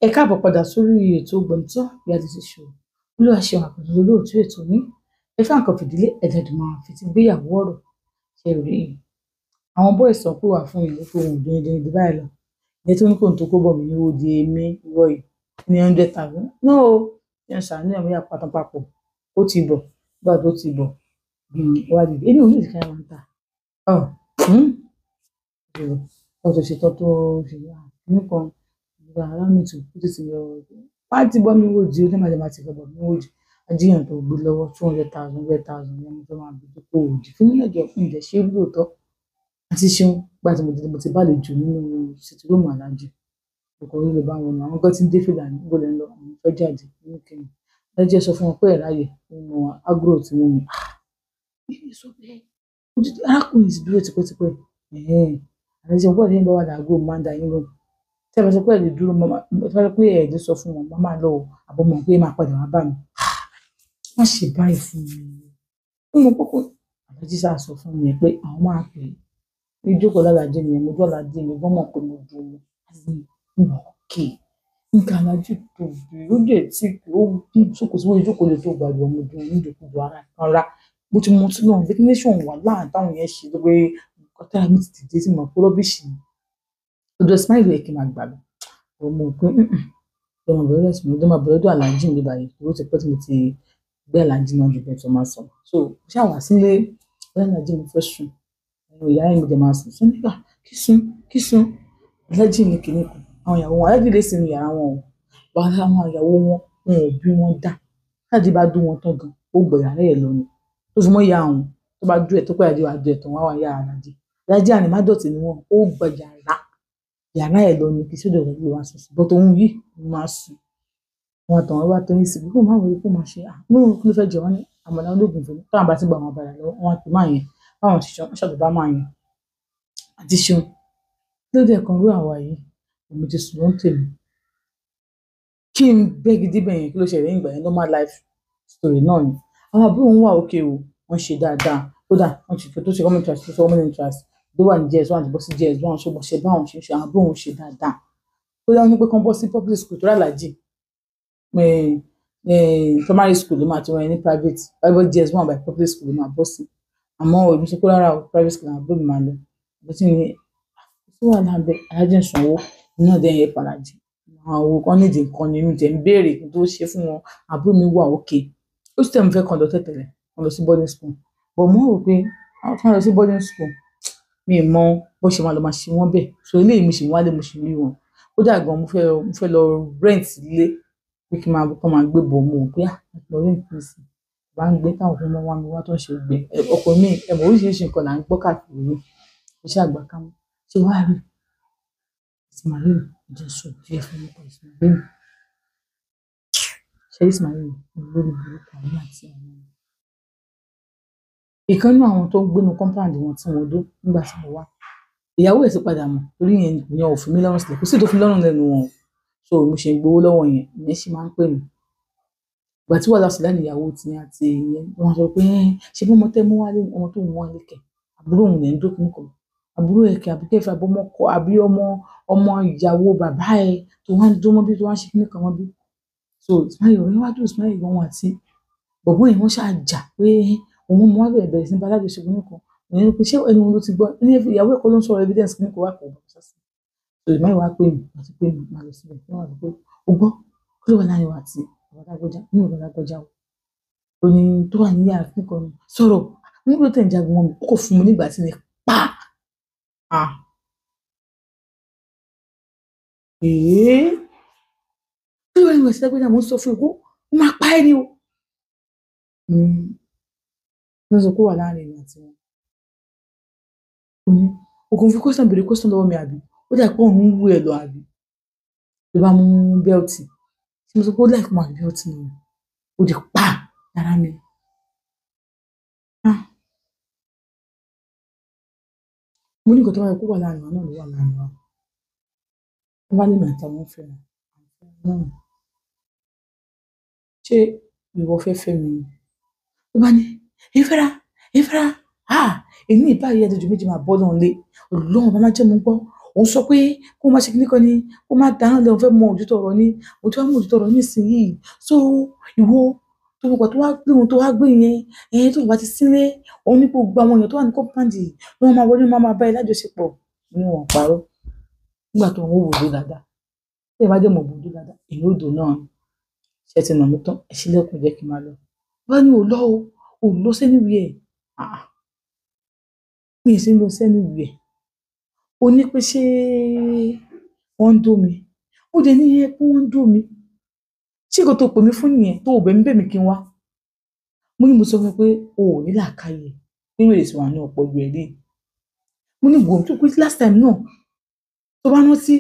Ẹ káàbọ̀ padà sórí ètò Gbọ̀ǹtọ́ Reality Show. Olúwaṣeun Àkàndé lolóòtú ètò yín. Ẹ fẹ́ nǹkan fìdílé ẹ̀dẹ̀dùn máa fi ti gbéyàwó ọ̀rọ̀ ṣe rí i. Àwọn boys sọ pé wà fún ìlú fún òun díndín dín báyìí lọ. Ìyẹn tó ní kò tó kó bọ̀ mí ní odi èmi ìwọ yìí ní 100,000. No o, yẹn ṣàánú ẹ̀mí àpàtàn papọ̀. Ó ti bọ̀, nígbà tó ti bọ̀, wá dìde. Èmi ò ní ìdíkà máa ń ta. Ọ̀ ọ̀ tó ṣe tán tó ṣe nìkan ìgbà around me to put it in your wá ti bọ́ mi wò di ó dé máa ti fẹ́ bọ̀ mi wò di ajíyàn tó gbé lọ́wọ́ 200,000 100,000 ní ọmọ tó máa bí tó kó òdì fún nílẹ̀jọ́ fún ìjẹ́ ṣé lóòótọ́ àti ṣeun gba tí mo ti bá lè jù nínú sitiróòmù aláàjì ọkọ̀ orí ló bá wọn nù àwọn gan ti ń dé fìlà ní gbọ́dọ̀ ń lọ àwọn fẹ́ jáde ní kẹ́yìn lẹ́jẹ́ sọ fún wọn pé ẹ̀ ráyè nínú agro tí wọ́n mú ah sọ bẹ́ẹ̀ arákùnrin ti dúró tipẹ́tipẹ́ àti ṣe wọ́n ní bá wà lágbo máa ń da yín lóhùn tí a bá sọ pé ẹ lè dúró mọ́ tí a bá sọ pé ẹ lè sọ fún wọn máa lọ àbọ̀ mọ̀ pé máa padà wá bá mi má ṣe báyìí fún mi ó mọ kókó àlájí sáà sọ fún mi pé àwọn máa pè é ìjókòó lálàjì nìyẹn mo dún àlájì mi gbọ́n mọ̀ pé mo dùn ún mo òkè nǹkan alájì tóbi ó dẹ̀ tí ó gùn sókò sí wọ́n ìjókòó lè tó gbàdúrà mo dùn ún ìjókòó ara kanra bó ti mú tí náà vaccination wà láàrín táwọn yẹn ṣe ló pé ọ̀tá mi ti dìde sí mọ̀ pé rọ́bìṣì ni ọjọ́ smile yẹ kí n máa gbà mí ọmọ òpin ọmọ bẹ̀rẹ̀ sí mi ọmọ bẹ̀rẹ̀ dùn aláàjì mi báyìí owó ti pẹ́ tí mo ti gbé aláàjì náà jù bẹ́ẹ̀ tó máa sọ so ṣáà wá sílé bẹ́ẹ̀ aláàjì mi fẹ́ sùn ẹnu ìyá mi dẹ̀ máa sùn sọ nígbà kí sùn kí sùn aláàjì mi kìíní kan àwọn ìyàwó wọn aláàjì lè sinmi yàrá wọn o wàhálà àwọn ìyàwó wọn wọn ò bí wọn dá aláàjì bá dún wọn tán gan ó gbọ̀ yàrá ẹ̀ lọ ni tó fi mọ́ ìyá àwọn tó bá dún ẹ̀ tó pẹ́ àdéhùn àdéhùn ẹ̀ tán wá wà yàrá aláàjì aláàjì àná má dọ̀tí ni wọn ó gbọ̀ yàrá yàrá ẹ lọ ni kí sódò rẹ ló wá sùn sí bọ́tò òun yìí ló máa sùn wọn àtàwọn wá tó ní sí kó má wọlé kó má ṣe àánú kí ló fẹ́ jẹ wọn ní àmàlà ológun fún táwọn bá ti gba àwọn abàlà lọ wọn àti máa yẹn báwọn ti ṣe wọn ṣàtúbà máa yẹn àti ṣeun lóde ẹ̀kan rú àwa yìí èmi ti sùn ló ń tèmi kí n bẹ́gi débẹ̀ yẹn kí ló ṣẹlẹ̀ lẹ́yìn ìgbà yẹn normal life story náà ni àwọn àbúrò ń wà òkè o wọ́n ṣe dáadáa kódà wọ́n ti fi tó ṣe common interest tó ṣe common interest ló wà ní js one àti bọ́ sí js one ṣe bọ́ ṣe báwọn ṣe ń ṣe àwọn bóun ṣe dáadáa ó yá ní pé kán bọ́ sí public school tó ràlàjì primary school ló máa ti wọ́n ní private private js one by public school ló máa bọ́ sí àmọ́ èmi sọ pé rárá o private school àwọn àbúrò mi máa lọ bó ti ní sí wàhálà ń bẹ alájì ń sanwó iná dẹ́ yẹn pàlàjì àwọn owó kan nídìí nǹkan ni mi jẹ́ ń béèrè kí n tó ṣe fún wọn àbúrò mi wà òkè ó sì tẹ̀ mí fẹ́ kàn lọ tẹ̀tẹ̀lẹ̀ kàn lọ sí boarding school bọ̀ mo rò pé àwọn kan lọ sí boarding school mi mọ bó ṣe máa lọ máa ṣe wọ́n bẹ́ẹ̀ so eléyìí mo ṣì ń wálé mo ṣì ń rí wọn ó dà gan mo fẹ́ lọ rent ilé pé kí n máa kọ́ máa gbé bò mo pé à lọ rent mi sí bá ń gbé táwọn fún wá mi wá tó ń ṣe gbẹ ọkọ mi ẹ̀mọ̀ oríṣiríṣi nǹkan là ń gbọ́ káàkiri ní iṣẹ́ àgbà ká mọ́ ṣé wàá rí Ismail jẹ́ sọ díẹ̀ fún mi pa Ismail ṣe Ismail olórí burúkú ayé àti àwọn ìkan nínú àwọn tó ń gbénu compound wọn tí mo dó nígbà tí mo wá ìyàwó ẹ̀ sì padà mọ̀ torí yẹn ìyẹn ò fi mí lọ́rùn sílẹ̀ kò sí tó fi lọ́rùn lẹ́nu wọn so mo ṣe ń gbowó lọ́wọ́ yẹn ìyẹn sì máa ń pè mí ìgbà tí wàhálà sílẹ̀ níyàwó ti ní àti ìyẹn wọn sọ pé ṣe bí ọmọ tẹ́ mú wálé ọmọ tó mú wálé kẹ àbúrò òun lẹ́ ń dókun kọ àbúrò ẹ̀ kẹ àbí kẹfà àbọmọ kọ àbí ọmọ ọmọ ìyàwó bàbá ẹ̀ tó wá ń dó mọ́ bí tó wá ń ṣe kíní kan mọ́ bí so Ismail ọ̀rẹ́ wájú Ismail gan wọn àti bọ̀bọ́ yẹn wọ́n ṣáà jà pé òun mú wá bẹ̀rẹ̀ bẹ̀rẹ̀ sí ní baládé ṣe kìnnìkan òun ní pé ṣé ẹni wọn ló ti gbọ́ ní ìyàwó ẹ̀kọ́ ló ń sọ̀rọ̀ evidence kìnnìkan wà kó bọ̀ sásì so ìmáyìí wá pè mí àti pé mi máa lọ síbẹ̀ wọ́n wà pé o gbọ́ kí ló wà láàrin wa àti ọ̀rọ̀ lágbọ́já ní ọ̀rọ̀ lágbọ́já o ò ní tó wà ní yàrá kìnnìkan sọ̀rọ̀ ní ló tẹ̀ ń jagun wọn mi ó kò fún mi nígbà tí mi pa á èé kí ló wà ní wàá sí lágbọ́já mo ń sọ fún ẹ kó ó máa pa ẹ́ ni o ló sọ pé wà láàrin èmi àti wọn. Ó ní ògùn fi question béèrè question lọ́wọ́ mi àbí ó dà pé òun ń wú ẹ lọ àbí ló bá mú bẹ́ẹ̀tì tí mo sọ pé ó láìpẹ́ máa bẹ́ẹ̀tì nù ó di pa lára mi. Mo ní nǹkan tó bá yẹ kó wà láàrin wa náà ló wà láàrin wa. Wọ́n bá ní èmi àti àwọn fẹ́ra náà. Ṣé ìwọ fẹ́ fẹ́ mi ni? Ló bá ní ìfẹ́ra ìfẹ́ra ah èmi ìbáyìí ẹ̀dọ̀jọ̀ méjì máa bọ́ lọ́n lé ọlọ́run bá má jẹ́ mo gbọ́ Òun sọ pé kó má ṣe kíní kan ni, kó má dáná lẹ́hìn, fẹ́ mọ òtítọ́ ọ̀rọ̀ ni, òun tí wàá mọ òtítọ́ ọ̀rọ̀ nísìnyìí. So ìwọ tó gbogbo tó wá gbé òun tó wá gbé yẹn, ẹ̀yin tó bá ti sílé, òun ní gbogbo àwọn èèyàn tó wà ní compound ni wọ́n máa wọlé, wọ́n máa bá ẹ lájọṣepọ̀. Ní wọn parọ́. Nígbà tó ń wò wòdó dáadáa, tí ẹ bá dẹ̀ mọ̀ wòdó dáadáa, èyí ò dùn náà. Ṣé ti nà mí tán? Ẹ ṣílẹ̀kùn jẹ́ kí n máa lọ. Wọ́n ní ò lọ o, ò lọ anywhere. Ah, mi ì sí lọ anywhere. Ó ní pé ṣé wọ́n ń dó mi? Ó dẹ̀ ní yẹn pé wọ́n ń dó mi. Ṣé nǹkan tó pè mí fún nìyẹn tó ò bẹ̀ mí bẹ̀ mí kí n wá? Mo ní mo sọ fún ẹ pé o ò ní làákàyè, pé wèrè sì wà ní ọpọlọ ẹ rí. Mo ní wò ó tó pé last time náà tó bá rántí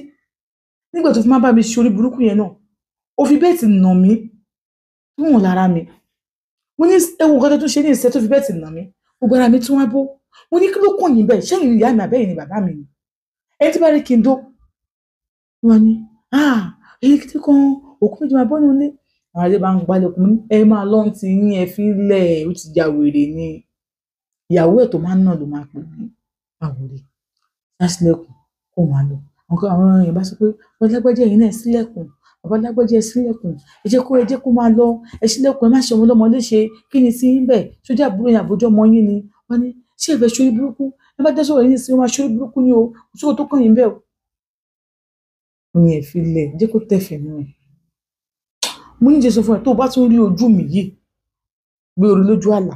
nígbà tó fi máa bá mi ṣe orí burúkú yẹn náà, ó fi bẹ́ẹ̀tì nà mí níwọ̀n lára mi. Mo ní ewu nǹkan tó tún ṣe ní ìṣẹ́ tó fi bẹ́ẹ̀tì nà mí, gbogbo ara mi tún wá bó. Mo ní kí ló kàn yín bẹ́ẹ̀? Ṣẹ́yìn ìyá mi àbẹ́yìn ni bàbá mi ni? Ẹni tí bá rí kí n dó. Wọ́n ní, ah, èyí kìí kan òkú méjì máa bọ́ nínú ilé. Àwọn adé bá ń gbálẹ̀kùn, mo ní ẹ máa lọ́n ti yín, ẹ fi lẹ̀, ó ti ya wèrè ni. Ìyàwó ẹ̀ tó máa ń nà ló máa pè mí. Báwo rí? Sá sílẹ̀kùn kó máa lọ. Àwọn èèyàn bá sọ pé bàbá lágbájá ẹ̀yin náà sílẹ̀kùn, bàbá lágbájá ẹ sílẹ̀kùn, ẹ jẹ́ kó máa lọ, ẹ sílẹ̀kùn, ẹ má ṣe ọmọ ọlọ́mọ léṣe, kí ni tí ń bẹ̀? Sójà àbúrò yín àbójọ́ ọmọ yín ni. Wọ́n ní ṣé ẹ fẹ́ ṣorí burúkú? Ẹ bá dá sọ̀rọ̀ yín sí, ó máa ṣorí burúkú ni o, kò sí ohun tó kàn yín bẹ́ẹ̀ o. Mo ní ẹ fi lẹ̀, jẹ́ kó tẹ̀fẹ̀ mọ́ ẹ. Mo ní jẹ́ sọ fún ẹ, tó o bá tún rí ojú mi yìí, gbé orí lójú àlá.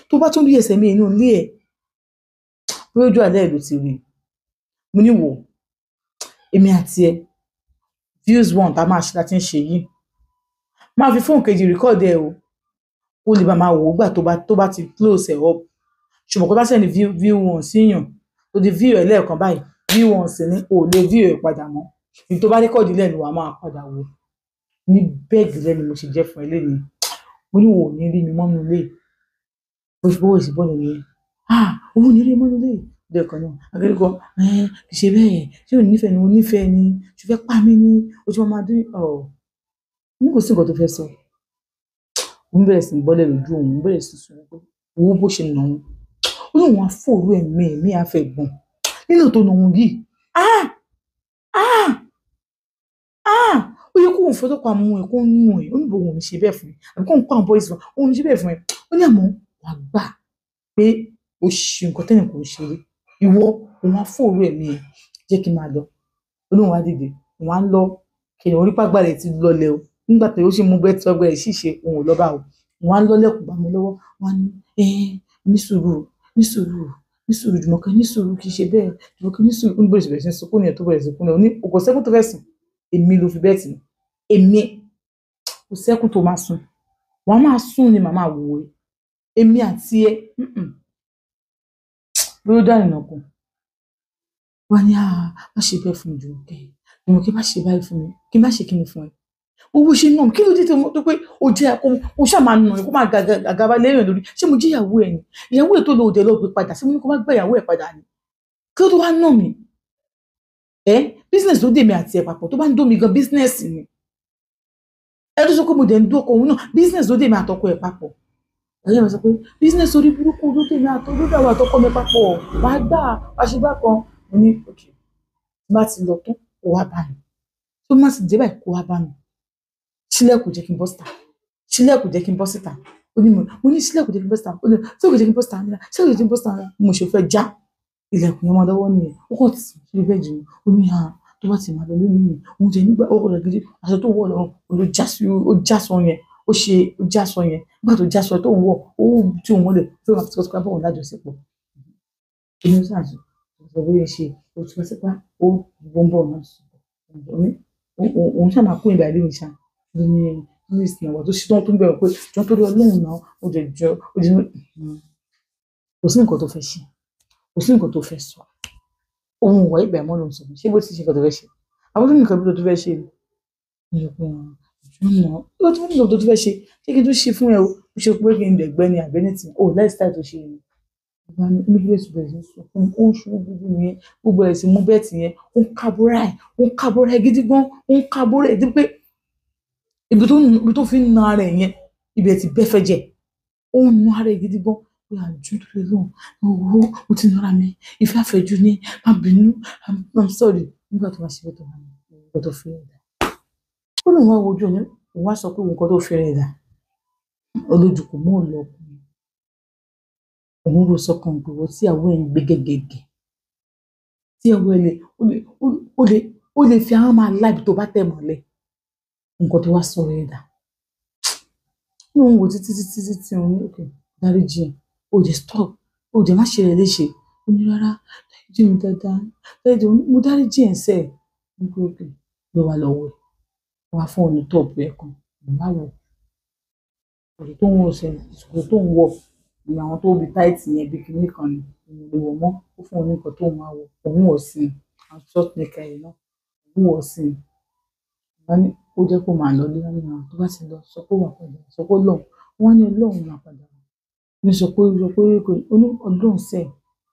Tó o bá tún rí ẹsẹ̀ mi inú ilé ẹ, gbé ojú àlá ẹ ló ti rí. Mo ní wò, èmi àti ẹ, views one tá a máa ṣe láti ń ṣe yìí. Máa fi fóònù kejì record ẹ o, kó lè bá máa wò ó gbà tó bá ti close ẹ up. Ṣùgbọ́n kó bá send view one síyàn, tó di view ẹ lẹ́ẹ̀kan báyìí, view one sì ni o lè view ẹ padà mọ́. Ibi tó bá record lẹ́nu wàá máa padà wò. Ní bẹ́ẹ̀gì lẹ́nu mo ṣe jẹ́ fún ẹ lénìí. Mo ní wò ó ní rí mi mọ́nú ilé. Bó ṣe bọ́wọ́ sí bọ́ọ̀lù nìyẹn. Ah, òun ò ní rí mi mọ́nú ilé. Lẹ́ẹ̀kan náà, akẹ́kọ̀ọ́, kì í ṣe bẹ́ẹ̀, ṣé o nífẹ̀ẹ́ ni? Mo nífẹ̀ẹ́ ni. Ṣé o fẹ́ pa mí ni? O ti máa dún ọ̀. Mo ní kò sí nǹkan tó fẹ́ sọ. Òun bẹ̀rẹ̀ sí ní bọ́lẹ̀ lójú òun, òun bẹ̀rẹ̀ sí ní sọ pé owó bó ṣe nà òun. Ó ní òun á fòrú ẹ̀mí ẹ̀mí àfẹ̀gbọ̀n nínú tó nà òun yìí. Ah! Ah! Ah! Ó yẹ kó òun fọlọ́pàá mú ẹ, kó nù ẹ. Ó ní bò òun ò ní ṣe bẹ́ẹ̀ fún ẹ. Àbí kó òun kó àwọn boys fún ẹ. Òun ò ní ṣe bẹ́ẹ̀ fún ẹ. Ó ní àmọ́ wàá gbà pé o ṣe nǹkan tẹ́nì kò ṣe rí. Ìwọ, òun á fòrú ẹ̀mí ẹ. Jẹ́ kí n máa lọ. Ó ní òun á dìde. Òun á lọ. Kìnìún orí pàgbà rẹ̀ ti lọlẹ̀ o. Nígbà tí ó sì mú bẹ́ẹ̀ tí ọgbẹ́ rẹ̀ sì ṣe, òun ò lọ bá o. Òun á lọ lẹ́kùn bá mi lọ́wọ́. Wọ́n á ní, ní sùúrù, ní sùúrù, ní sùúrù, Jùmọ̀kẹ́, ní sùúrù, kì í ṣe bẹ́ẹ̀. Jùmọ̀kẹ́, ní sùúrù. Ó ní bẹ̀rẹ̀ sí sunkún nìyẹn tó bẹ̀rẹ̀ sí sunkún nìyẹn. Ó ní kò sẹ́kún tó fẹ́ sùn. Èmi ló fi bẹ́ẹ̀ tì mí. Èmi kò sẹ́kún tó máa sùn. Wàá máa sùn ni màmá wò ẹ́. Èmi àti ẹ. Bí ó dá ìnà kù. Wọ́n ní, ah, má ṣe bẹ́ẹ̀ fún mi, Jùmọ̀kẹ́. Jùmọ̀kẹ́, má ṣe báyìí fún mi. Kí n má ṣe kí ni fún ẹ? Owó ṣe náà, kí ló dé tó pé o jẹ́ akọ, o ṣáà máa nà ẹ́ kó máa gàgàbá lẹ́yìn lórí. Ṣé mo jẹ́ ìyàwó ẹ ni? Ìyàwó ẹ tó lọ òde lọ gbé padà, ṣé mo ní kó má gbé ìyàwó ẹ padà ni? Kí ló tó wá nà mí? Ẹ business ló dé mi àti ẹ papọ̀, tó bá ń dó mi gan business ni. Ẹ tó sọ pé mo dẹ̀ ń dókọ̀ òun náà, business ló dé mi àtọkọ ẹ papọ̀. Ẹ̀yẹ́ mi sọ pé business orí burúkú ló dé mi àtọkọ, ló dé àwọn àtọkọ mi papọ̀. Wàá gbà, wàá ṣe bá kan. Mo ní okay, tí bá ti lọ tán, kó wá bá mi. Tó má ti dé báyìí, kó wá bá mi. Ṣílẹ̀kùn jẹ́ kí n bọ́ síta. Ṣílẹ̀kùn jẹ́ kí n bọ́ síta. Ó ní mo ní ṣílẹ̀kùn jẹ́ kí n bọ́ síta. Ó ní ṣílẹ̀kùn jẹ́ kí n bọ́ síta. Ṣílẹ̀kùn jẹ́ kí n bọ́ síta. Mo ṣe fẹ́ já ilẹ̀kùn yẹn mọ́ lọ́wọ́ nìyẹn. Ó kàn tì sí bẹ́ẹ̀dì mi. Ó ní ha, tó bá ti máa lọ lónìí mi. Òun jẹ nígbà ó rẹ̀ gidi. Aṣọ tó wọ̀ lọ́rùn, ó ló já sí, ó já sọ yẹn. Ó ṣe, ó já sọ yẹn. Nígbà tó já sọ tó ń wọ̀, ó tí òun wọlé, tó máa fi tipátipá bá òun lájọṣepọ̀. Èmi ó ṣàṣù. Sọ bóyá ṣe, ó tipátipá, ó ń bọ̀ náà sùn. Òun ṣáà máa kó ìgbà ilé mi ṣá. Ní please náà, wà tó ṣe tán tó ń bẹ̀rù pé jọ torí Ọlọ́run náà, ó jẹ jọ, ó jẹ kò sí nǹkan tó fẹ́ ṣe, kò sí nǹkan tó fẹ́ sọ. Òun wà ìgbà mọ́ ló ń sọ, ṣé bó ti ṣe nǹkan tó fẹ́ ṣe? Àwọn tó ní nǹkan bí tó fẹ́ ṣe ni. Mo sọ pé ọ̀nà, ó tún ní nǹkan tó fẹ́ ṣe, ṣé kí n tún ṣe fún ẹ o? Ó ṣe pé kí n dẹ̀gbẹ́ ni àbẹ́ ní tì, ó lifestyle tó ṣe ni. Ìgbà ní bíbélì ti bẹ̀rẹ̀ sí sọ fún mi, ó ń ṣubú gidi nìyẹn, ó bẹ̀rẹ̀ sí mú bẹ́ẹ̀tì yẹn, ó ń kábúrà ẹ̀, gidi gan, ó ń kábúrà ẹ̀ débi pé ibi tó fi ń na ara ẹ̀ yẹn, ibẹ̀ ti bẹ́ fẹ́ jẹ, ó ń na ara ẹ̀ gidi gan. Pé àjù tó lè lóhùn owó mo ti nara mi, ìfẹ́ àfẹ́jù ni, má bínú, I'm sorry. Nígbà tó wá ṣe bẹ́ẹ̀ tó wá ní nǹkan tó fi rẹ̀ dà. Ó lóun wá wojú òun, òun wá sọ pé nǹkan tó fi rẹ̀ dà. Olójú kò mú òun lọ ọkùnrin. Òun rò sọ́kàn pé wọ́n tí ìyàwó ẹ̀ ń gbé gẹ́gẹ́gẹ́. Tí ìyàwó ẹ̀ lè, ó lè fi ahọ́n máa lá ibi tó bá tẹ̀ mọ́lẹ̀. Nǹkan tó wá sọ̀rọ̀ ẹ̀ dà. Ó lóun wò títí títí títí òun ní okay, dáríjì ẹ́, ó jẹ́ stop, ó jẹ́ má ṣe rẹ̀ léṣe. Ó ní rárá, dáríjì mi dáadáa, dáríjì mi, mo dáríjì ẹ́ sẹ́. Mo ní okay, ló wá lọ wẹ̀. Wọ́n wá fún òun ní top ẹ̀ kan, òun wá wọ̀. Ṣòkòtò tó ń wọ̀ ṣe, ṣòkòtò tó ń wọ̀ ni àwọn tó bí tight yẹn bí kiní kan ni, òun ò lè wọ̀ mọ́. Ó fún òun ní nǹkan tó ń wá wọ̀, òun wọ̀ sí i. Àwọn short neck yẹn náà, òun wọ̀ sí i. Wọ́n ní ó jẹ́ kó máa lọ lé wọ́n ní àwọn tó bá ti lọ sọ pé ó wà padà, sọ pé Ọlọ́run. Wọ́n ní Ọlọ́run máa padà wá. Ní sọ pé kò ó ní Ọlọ́run sẹ̀.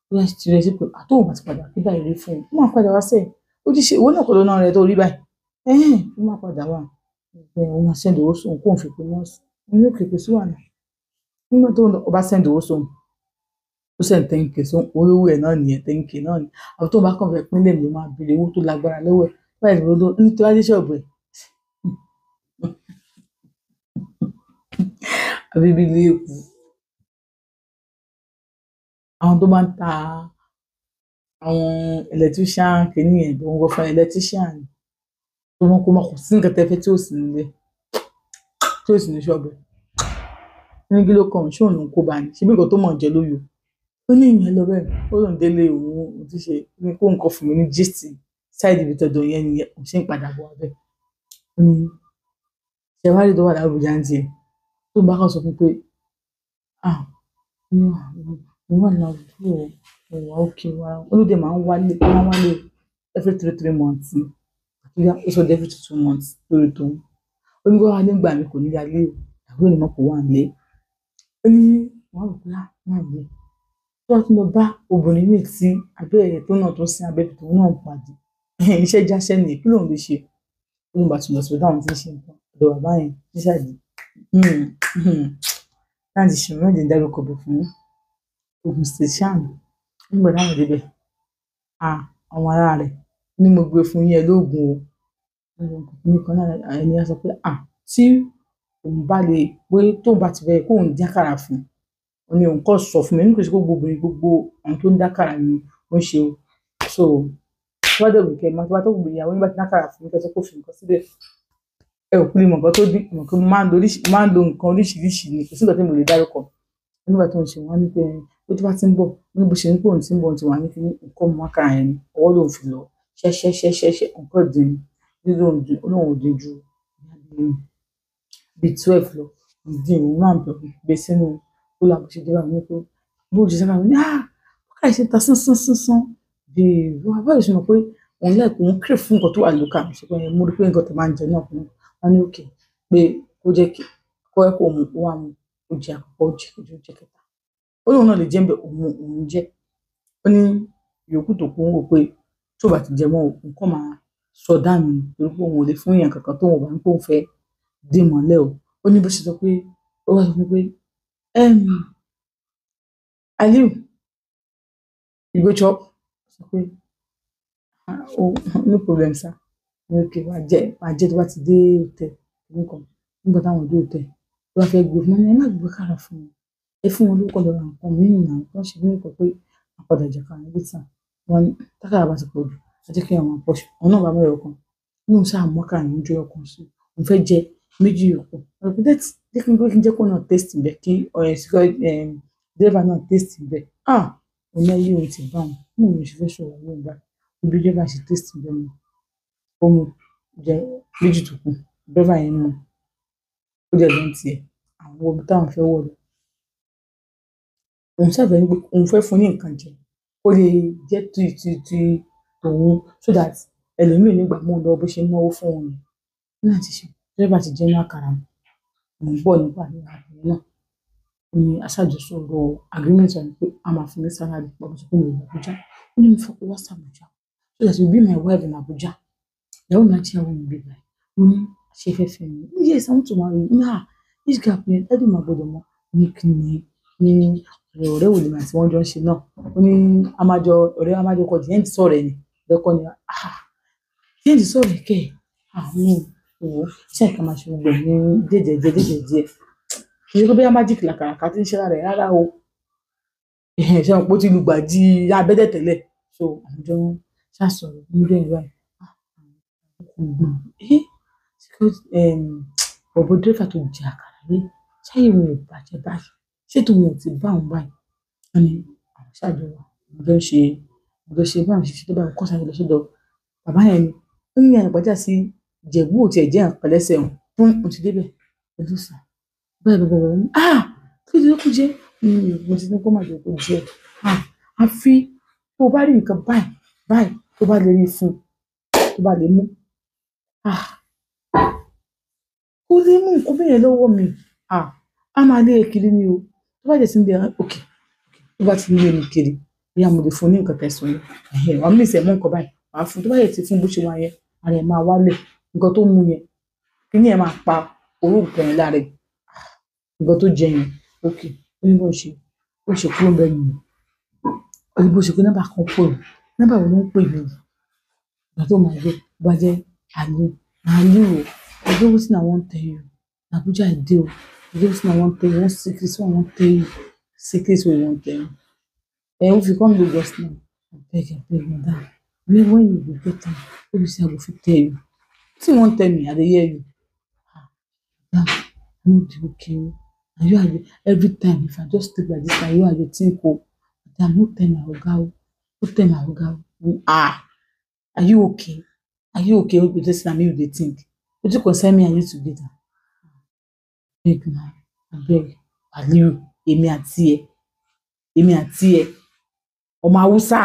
Ó yá ti rẹ̀ sí pé àtó òun bá ti padà kí báyìí rí fún un. Ó máa padà wá sẹ̀. Ó ti ṣe ìwọ náà kọ́ ló ná rẹ̀ tó rí báyìí. Ẹ̀hẹ́n, ó máa padà wá. Ìgbẹ́ òun máa send owó sóun kóun fi pe nọ́ọ̀sì. Mo ní okay, kò sí wàhálà. Nígbà tó ń lọ, ó bá send owó sóun. Ó send 10K sóun, olówó ẹ̀ náà nìyẹn, 10K náà ni. Àbí tó bá kàn fẹ́ pínlẹ̀ mi ló máa béèrè owó tó lágbára lọ́wọ́ ẹ̀. Báyìí ló ló ní tó bá dé ṣọ́ọ̀bù ẹ̀. Àbí bí ilé epo. Àwọn tó bá ń ta àwọn electrician kìíní yẹn, òun gan fún electrician ni. Tó mọ̀ kó máa kò sí nǹkan tẹ́fẹ́ tí ò sí nílé, tí ò sí ní ṣọ́ọ̀bù ẹ̀. Ó ní kí ló kàn òun, ṣé òun ló ń kó bá a ni? Ṣé bí nǹkan tó mọ̀ jẹ ló yó? Ó ní ìyẹn lọ bẹ́ẹ̀. Ó lóun délé òun, òun ti ṣe, ó ní kó nǹkan fún mi ní gist side ibi tọ̀dọ̀ yẹn nìyẹn, òun ṣe ń padà bọ̀ wá bẹ́ẹ̀. Ó ní ṣé wá rí tó wà l'Abuja ń tiẹ̀? Tó bá kàn sọ fún pé, ah, mo wà ní àdúgbò, mo wà okay wá. Ó ló dé máa ń wálé, ó máa ń wálé every three months ni. Àti ó sọ every two months lórí tòun. Ó ní kó wá nígbà mi kò ní yálé o, ìyàwó ẹ̀ ní mọ̀ kó wà nílé. Ó ní wọ́n rò pé ah, má lè. Tó bá tún lọ bá obìnrin míì tí abẹ́ ẹ̀ tó náà tó sin abẹ́ tòun náà pàdé. Iṣẹ́ jáṣẹ́ nìyẹn, kí lòun lè ṣe? Ó ní bá tún lọ sí ọ̀dọ̀ àwọn tí ń ṣe nǹkan. Ọ̀dọ̀ bàbá yẹn ní side. Láti ṣe mọ́ jẹ́ dárúkọ bẹ̀ fún Ogun State ṣáà ni. Nígbà táwọn dé bẹ̀, ah, àwọn ará rẹ̀ ní mo gbé fún yín ẹ lóògùn o. Ní kan náà ẹni yẹn sọ pé ah, tí òun bá lè pé tóun bá ti fẹ́ kóun dín àkàrà fún un. Ó ní òun kọ́ sọ fún mi, ní kò sí gbogbo obìnrin gbogbo àwọn tó ń dín àkàrà ni ó ń ṣe o. So, tó bá dẹ̀ wù kẹ́ máa tó bá tó wù ìyàwó yín bá ti dín àkàrà fún yín kí ẹ sọ pé ó fi nǹkan síbẹ̀. Ẹ ò kú lè mọ̀ nǹkan tó dín, mọ̀ pé mo máa ń lo nǹkan oríṣiríṣi ni, kò sí nǹkan tí mo lè dárúkọ. Nígbà tó ń ṣe wọ́n ní pé ó tó bá ti ń bọ̀, ó ní bó ṣe ń pé òun ti ń bọ̀, òun ti wà ní kíní, nǹkan mú àkàrà yẹn ni, ọwọ́ ló ń fi lọ. Ṣẹ́ṣẹ́ṣẹ́ṣẹ́, nǹkan dín, lílo òun dín, ó lóun ò dín ju bí 12 lọ. Òun dín, òun máa ń bẹ̀ gbé sínú, ó là bó ṣe dé bá mi ní pé bó ṣe sábà ní, ah, àkàrà yìí ṣe ń ta sánsán sánsán. Bí wọ́n bá ṣe mọ̀ pé òun like òun crave fún nǹkan tó wà local. Mo sọ pé mo rí pé nǹkan tó máa ń jẹ náà fún un. Wọ́n ní okay pé kó jẹ́ kí kó ẹ kó mu, ó wá mu, ó jẹ àkọ́kọ́, ó jẹ kejì, ó jẹ kẹta. Ó lóun náà lè jẹ́ ń bẹ̀, òun òun jẹ́. Ó ní ìyókù tó kù ń wò pé tó bá ti jẹ mọ́ òun, nǹkan máa sọ dànù torí pé òun ò lè fún èèyàn kankan tó òun bá ń pé òun fẹ́ dé mọ́lẹ̀ o. Ó ní bó ṣe sọ pé ó wá sọ fún mi pé, Aliu, you go chop? Sọ pé, ah, oh, no problem sir. Ní okay, wàá jẹ tó bá ti dé hotel. Nǹkan nígbà táwọn dé hotel, tó bá fẹ́ gbé fún mi, ẹ má gbé àkàrà fún mi. Ẹ fún wọn lórúkọ lọ ra nǹkan míì náà, wọ́n ṣe bí nǹkan pé a padà jẹ àkàrà later. Wọ́n ní tákàrà bá ti pọ̀ jù, ẹ jẹ́ kí àwọn pọ̀ sí. Òun náà bá mú ẹyọ kan. Ó ní òun ṣáà mú àkàrà yẹn jó ẹyọ kan sí. Òun fẹ́ jẹ méjì yòókù. Mo rò pé jẹ́ kí n jẹ́ kó náà taste bẹ́ẹ̀ kí ọ̀rẹ́ driver náà taste bẹ́ẹ̀. Ah, òun náà yé òun ti bá òun. Bí òun ṣe fẹ́ sọ̀rọ̀ òun bá. Bí driver ṣe taste bẹ́ẹ̀ mọ́. Ó mú jẹ méjì tó kù. Driver yẹn mú. Ó jẹ́ ló ń tiẹ̀. Àwọn wo ibi táwọn fẹ́ wọ̀ lọ. Òun ṣàfẹ́ ní pé òun fẹ́ fún ní nǹkan jẹ. Ó lè jẹ́ ti tòun so that ẹlòmíì nígbà mú un lọ bó ṣe ń náwó fún òun. Ní láti ṣe, driver ti jẹ inú àkàrà mi. Mò ń bọ̀ nípa ní àbúrò náà. Ó ní aṣáájú sọ̀rọ̀ agreement wa ni pé a máa fún mi salary. Bàbá sọ pé mi ò lọ Abuja. Ó ní mo fẹ́ kó wá sí Abuja so that you be my wife in Abuja. Ìyàwó mi á jẹ́ ìyàwó mi bí báyìí. Mo ní ṣé ẹ fẹ́ fẹ́ mi? Ó ní yes, I want to marry you. Ní ah, this gap yẹn, daddy máa gbọdọ̀ mọ̀. Ní kí ni? Ní Ọ̀rẹ́ wo lèmi àti wọn jọ ń ṣe náà? Ó ní a máa jọ ọ̀rẹ́, a máa jọ kọ the end sọ̀rọ̀ ẹ̀ ni. Lọ́kọ ni, ah, the end sọ̀rọ̀ ẹ̀ kẹ́ ẹ̀. Àwọn òwò ṣe àìká máa ṣe gbogbo ẹ̀ ní díẹ̀díẹ̀ díẹ̀díẹ̀ díẹ̀. Kì í ṣe pé bóyá magic làkàràkà tí ń ṣe lára ẹ̀ rárá o. Ẹ̀hẹn, ṣé wọn pé ó ti lùgbàdì abẹ́dẹ̀ tẹ́lẹ̀. So àwọn jọ ń ṣàsọ̀rọ̀ níjọ́ yẹn báyìí. Ah, eh, bọ̀bọ́ dírẹ́fà tó jẹ àkàrà yìí, ṣáyé wọn ò bàjẹ́ báyìí? Ṣé tòun ò ti bá òun báyìí? Wọ́n ní àwọn ṣàjọ wà, àwọn jọ ń ṣe báwọn ṣe ṣe tó bá wọn kọ́ sáré lọ sọ́dọ̀ bàbá yẹn ni. Ó ní àgbàjá sí Ìjẹ̀bú ò tiẹ̀ jẹ́ nǹkan lẹ́sẹ̀ òun. Fún òun ti débẹ̀. Ẹ̀dùn sà. Báyìí bàbá bàbá ní, ah, kí ló kó jẹ́? Mo ti ní kó má jẹ́ kó jẹ́. Ah, àfi tó bá rí nǹkan báyìí, báyìí tó bá lè rí fún un, tó bá lè mú. Ah, kó lè mú nǹkan bẹ́ẹ̀ lọ́wọ́ mi. Ah, a máa lé e kiri ni o. Tó bá jẹ́ sí ní okay, okay, tó bá ti lé mi kiri, bóyá mo lè fún un ní nǹkan tẹ̀sán yẹn. Ẹ̀hẹn, wàá mí ìṣẹ̀ mú nǹkan báyìí, wàá fún un. Tó bá jẹ́ ti fún un bó ṣe wà yẹn, ara ẹ̀ máa wálẹ̀. Nǹkan tó mú yẹn, kíní ẹ̀ máa pa orú nǹkan yẹn lára ẹ̀. Ah, nǹkan tó jẹ yẹn, okay. Ó ní bó ṣe kúrò ńbẹ̀ nìyẹn. Ó ní bó ṣe pé nọ́mbà kan pè mí. Nọ́mbà wo ló ń pè mí? Ìgbà tó máa gbé, bó bá jẹ́ Aliu. Aliu o, I get wetin I wan tell you. Na Abuja I dey o. I get wetin I wan tell you. One secret wey I wan tell you. Secret wey you wan tell me. Eh, if you come Lagos now, abeg, abeg, madam. When you go get time, wey be say I go fit tell you. Wetin you wan tell me? I dey hear you. Ah, madam, I no dey okay o. Na you I dey every time if I just sleep like this, na you I dey think o. Madam, no tell my oga o. No tell my oga o. Ah, are you okay? Are you okay? Wey be say na me you dey think. Wetin concern me and you together? Abeg na, abeg. Aliu, èmi àti ẹ, èmi àti ẹ, ọmọ Hausa,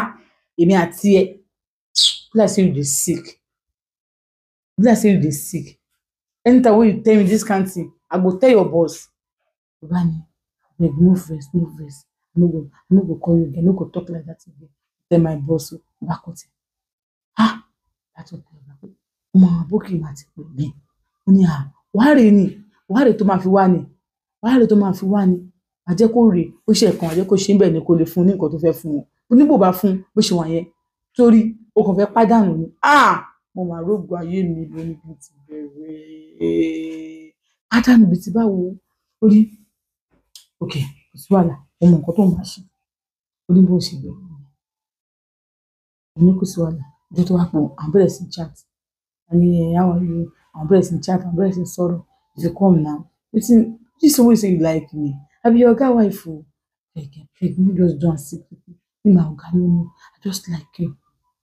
èmi àti ẹ. Be like say you dey sick. Be like say you dey sick. Anytime wey you tell me this kind thing, I go tell your boss. Baba ni, abeg no vex, no vex. I no go call you again. I no go talk like that again. Tell my boss o. Bá cut ẹ̀. Ah, láti ọ̀pọ̀ ìgbà pé ọmọ àbókì máa ti pè mí. Ó ní à, wàá rè ni, wàá rè tó máa fi wá ni, wàá rè tó máa fi wá ni. Wàá jẹ́ kó rè, ó ṣe ẹ̀kan, wàá jẹ́ kó ṣe ń bẹ̀ ni kó lè fún un ní nǹkan tó fẹ́ fún wọn. Ó ní bó bá fún un, bó ṣe wà yẹn, torí o kàn fẹ́ pàdánù ni. Ah, mo máa rógo ayé mi ló ní bí ti bẹ̀rẹ̀. Pàdánù bí ti báwo? Ó ní, okay, kò sí wàhálà, mo mọ nǹkan tó ń máa ṣe. Ó ní bó ṣe bẹ̀rẹ̀. Ó ní kò sí wàhálà. Ọjọ́ tó wá pọ̀, àwọn bẹ̀rẹ̀ sí chat. Wọ́n ní, how are you? Àwọn bẹ̀rẹ̀ sí chat, àwọn bẹ̀rẹ̀ sí sọ̀rọ̀. If you come now, wetin this one wey you say you like me, I be your oga wife o. Abeg, abeg, no just do am secretly. Me my oga no know. I just like you.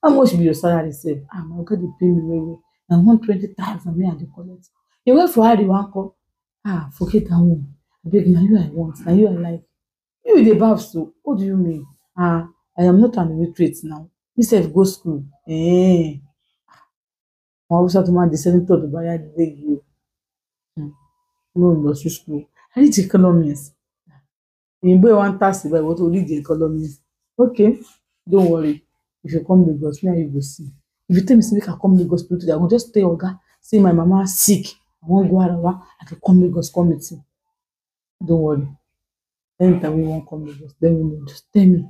How much be your salary sef? Ah, my oga dey pay me well well. Na 120,000 me I dey collect. Your wife for Arewa nko? Ah, forget that one. Abeg, na you I want, na you I like. You dey baff so? What do you mean? Ah, I am not an illiterate now. Me sef go school. Eh. Àwọn Hausa tó máa di senator tó bá yá nílé yìí o. Mo lọ sí school. I read economics. Òyìnbó ẹ̀ wá ń tà sí báyìí, ìwọ tó read economics. Okay, don't worry. If you come Lagos, me and you go see. If you tell me say make I come Lagos today, I go just tell oga say my mama sick. I wan go Arewa. I dey come Lagos come meet you. Don't worry. Anytime wey you wan come Lagos, let me know. Just tell me.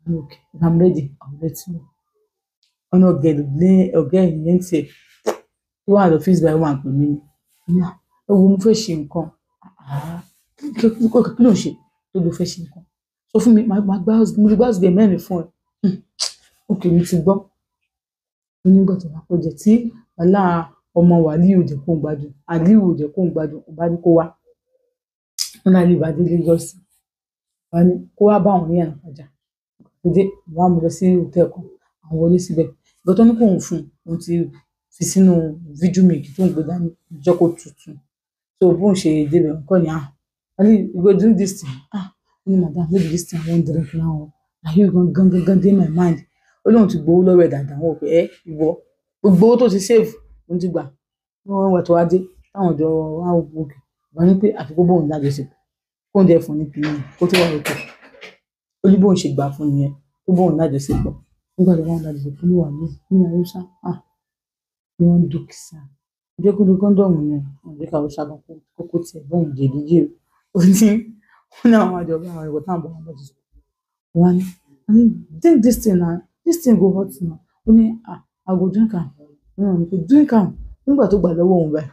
I'm okay. If I'm ready, I will let you know. Ọ̀nà ọ̀gá ọ̀gá ẹ̀ yẹn tiẹ̀ tó wà lọ́fíìsì báyìí wà ń pè mí ni. Mo ní, ah, ẹ wo mo fẹ́ ṣe nǹkan. Ah, kí ló ń ṣe tó ló fẹ́ ṣe nǹkan? Sọ fún mi, màá gbá house, mo lè gbá house girl mẹ́rin fún ẹ. Okay, mo ti gbọ́. Ó ní nígbà tó wá pẹ́ jẹ tí wàhálà ọmọ Wàlíù ò jẹ́ kó ń gbádùn, Aliu ò jẹ́ kó ń gbádùn, ó bá ní kó wá. Wọ́n ní Aliu bá dé Lagos, wá ní kó wá bá òun ní Ìyànàpájà. Ó dé, wọ́n á mú lọ sí hòtẹ́ẹ̀lì kan, àwọn wọlé síbẹ̀. Nǹkan tó ní kó òun fún un, òun ti fi sínú video milk tó ń gbé dání, jẹ́ kó tutù. So bóun ṣe débẹ̀, òun kọ́ ni, ah, Aliu, you go drink this thing? Ah, ó ní madam, no be this thing I wan drink now. Na you gan gan gan dey my mind. Ó lóun ti gbowó lọ́wọ́ ẹ̀ dáadáa, wọ́n ò pé ẹ́ ìwọ, gbogbo owó tó ti save, òun ti gbà. Wọ́n wá tó wá dé, táwọn jọ wá wò òkè. Wọ́n ní pé àfi kó bóun lájọṣepọ̀, kóun dẹ̀ fún un ní kinní yẹn, kó tó wà okay. Ó ní bóun ṣe gbà fún un nìyẹn, kó bóun lájọṣepọ̀. Nígbà tó bá òun lájọṣepọ̀, ó ní wàhálà, ó ní Hausa, ah, ní wọ́n dókítà. Jẹ́ kó lo condom ni, wọ́n jẹ́ kí Hausa kan kó tiẹ̀ bóun jẹ̀dí jẹ́. Ó ní Wọ́n ní àwọn àjọ bí àwọn ìwọ̀ táwọn bọ̀ wọn bá ti sọ. Wọ́n á ní, drink this thing na, this thing go hot now. Ó ní, ah, I go drink am. Wọ́n ní pé drink am. Nígbà tó gbà lọ́wọ́ òun báyìí,